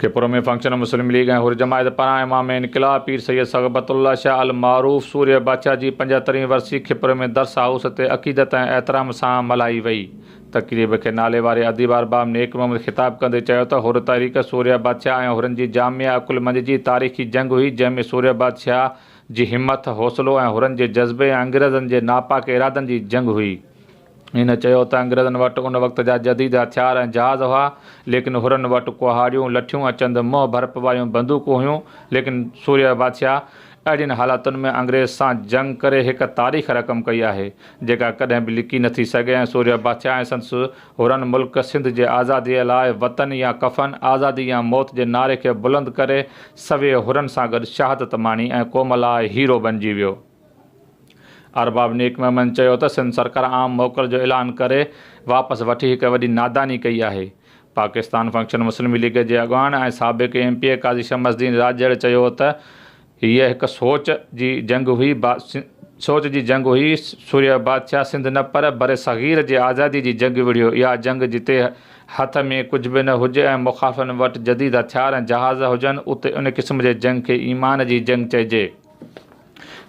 Khipro ۾ function مسلم league ۽ Hur جماعت پاران امام انقلاب پير سيد صغبت الله شاهه المعروف سورهيه بادشاهه جي پنجهترين ورسي کپرو ۾ درس هائوس تي عقيدت ۽ احترام سان ملهائي وئي. تقريب کي نالي واري اديب ارباب نيڪ محمد خطاب ڪندي چيو ته حر تحريڪ سورهيه بادشاهه ۽ حرن جي جامع عقلمندي جي تاريخي جنگ هئي جنهن ۾ سورهيه بادشاهه جي همٿ، حوصلو ۽ حرن جي جذبي ۽ انگريزن جي ناپاڪ ارادن جي جنگ هئي. هن چيو ته انگريزن وٽ ان وقت جا جديد هٿيار ۽ جهاز هئا، ليڪن حرن وٽ ڪهاڙيون، لٺيون ۽ چند منهن ڀرپ واريون بندوقون هيون، ليڪن سورهيه بادشاهه اهڙين حالتن ۾ انگريز سان جنگ ڪري هڪ تاريخ رقم ڪئي آهي، جيڪا ڪڏهن به لڪي نٿي سگهي ۽ سورهيه بادشاهه ۽ سندس حرن ملڪ سنڌ جي آزاديء لاء وطن يا ڪفن، آزادي يا موت جي نعري کي بلند ڪري سوين حرن سان گڏ شهادت ماڻي ۽ قوم لاء هيرو بنجي ويو. ارباب نيڪ محمد چيو ته سنڌ سرڪار عام موڪل جو اعلان ڪري واپس وٺي هڪ وڏي ناداني ڪئي آهي. پاڪستان فنڪشن مسلم ليگ جي اڳواڻ ۽ سابق M P A Qazi Shams Uddin Rajar چيو ته هيء هڪ سوچ جي جنگ هئي سوچ جي جنگ هئي، سورهيه بادشاهه سنڌ نه پر برصغير جي آزادي جي جنگ وڙهيو، اها جنگ جتي هٿ ۾ ڪجهه به نه هجي ۽ مخالفن وٽ جديد هٿيار ۽ جهاز هجن اتي ان قسم جي جنگ کي ايمان جي جنگ چئجي.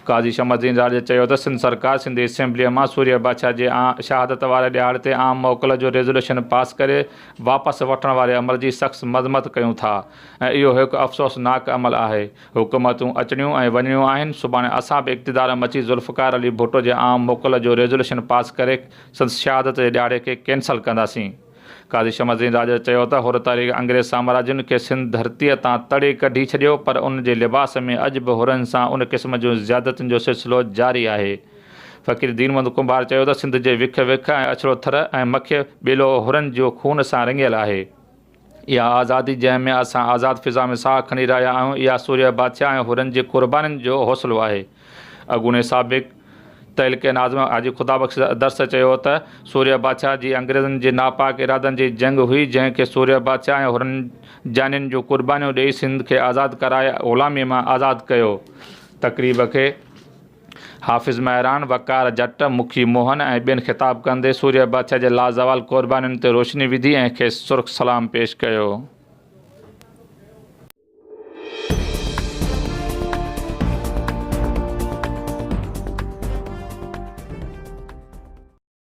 قاضي شمس الدين راڄ چيو ته سنڌ سرڪار سنڌ اسيمبليء مان سورهيه بادشاهه جي شهادت واري ڏهاڙي تي عام موڪل جو ريزوليوشن پاس ڪري واپس وٺڻ واري عمل جي سخت مذمت ڪيون ٿا ۽ اهو هڪ افسوسناڪ عمل آهي. حڪومتون اچڻيون ۽ وڃڻيون آهن، سڀاڻي اسان به اقتدار م اچي ذوالفقار علي ڀٽو جي عام موڪل جو ريزوليوشن پاس ڪري سندس شهادت جي ڏهاڙي کي ڪينسل ڪنداسين. قاضي شمس الدين راڄڙ چيو ته حر تحريڪ انگريز سامراجين کي سنڌ ڌرتيء تان تڙي ڪڍي ڇڏيو پر ان جي لباس ۾ اڄ به حرن سان ان قسم جون زيادتين جو سلسلو جاري آهي. فقير دين محمد ڪنڀار چيو ته سنڌ جي وک وک ۽ اڇڙو ٿر ۽ مکيه ٻيلو حرن جو خون سان رڱيل آهي. اها آزادي جنهن ۾ اسان آزاد فضا ۾ ساهه کڻي رهيا آهيون اها سورهيه بادشاهه ۽ حرن جي قربانين جو حوصلو آهي. اڳوڻي سابق تعلقي ناظم حاجي خدا بخش درس چيو ته سورهيه بادشاهه جي انگريزن جي ناپاڪ ارادن جي جنگ هئي جنهن کي سورهيه بادشاهه ۽ حرن جانين جون قربانيون ڏئي سنڌ کي آزاد ڪرائي غلامي مان آزاد ڪيو. تقريب کي حافظ مهراڻ، وقار جٽ، مکي موهن ۽ ٻين خطاب ڪندي سورهيه بادشاهه جي لازوال قربانين تي روشني وڌي ۽ کيس سرخ سلام پيش ڪيو.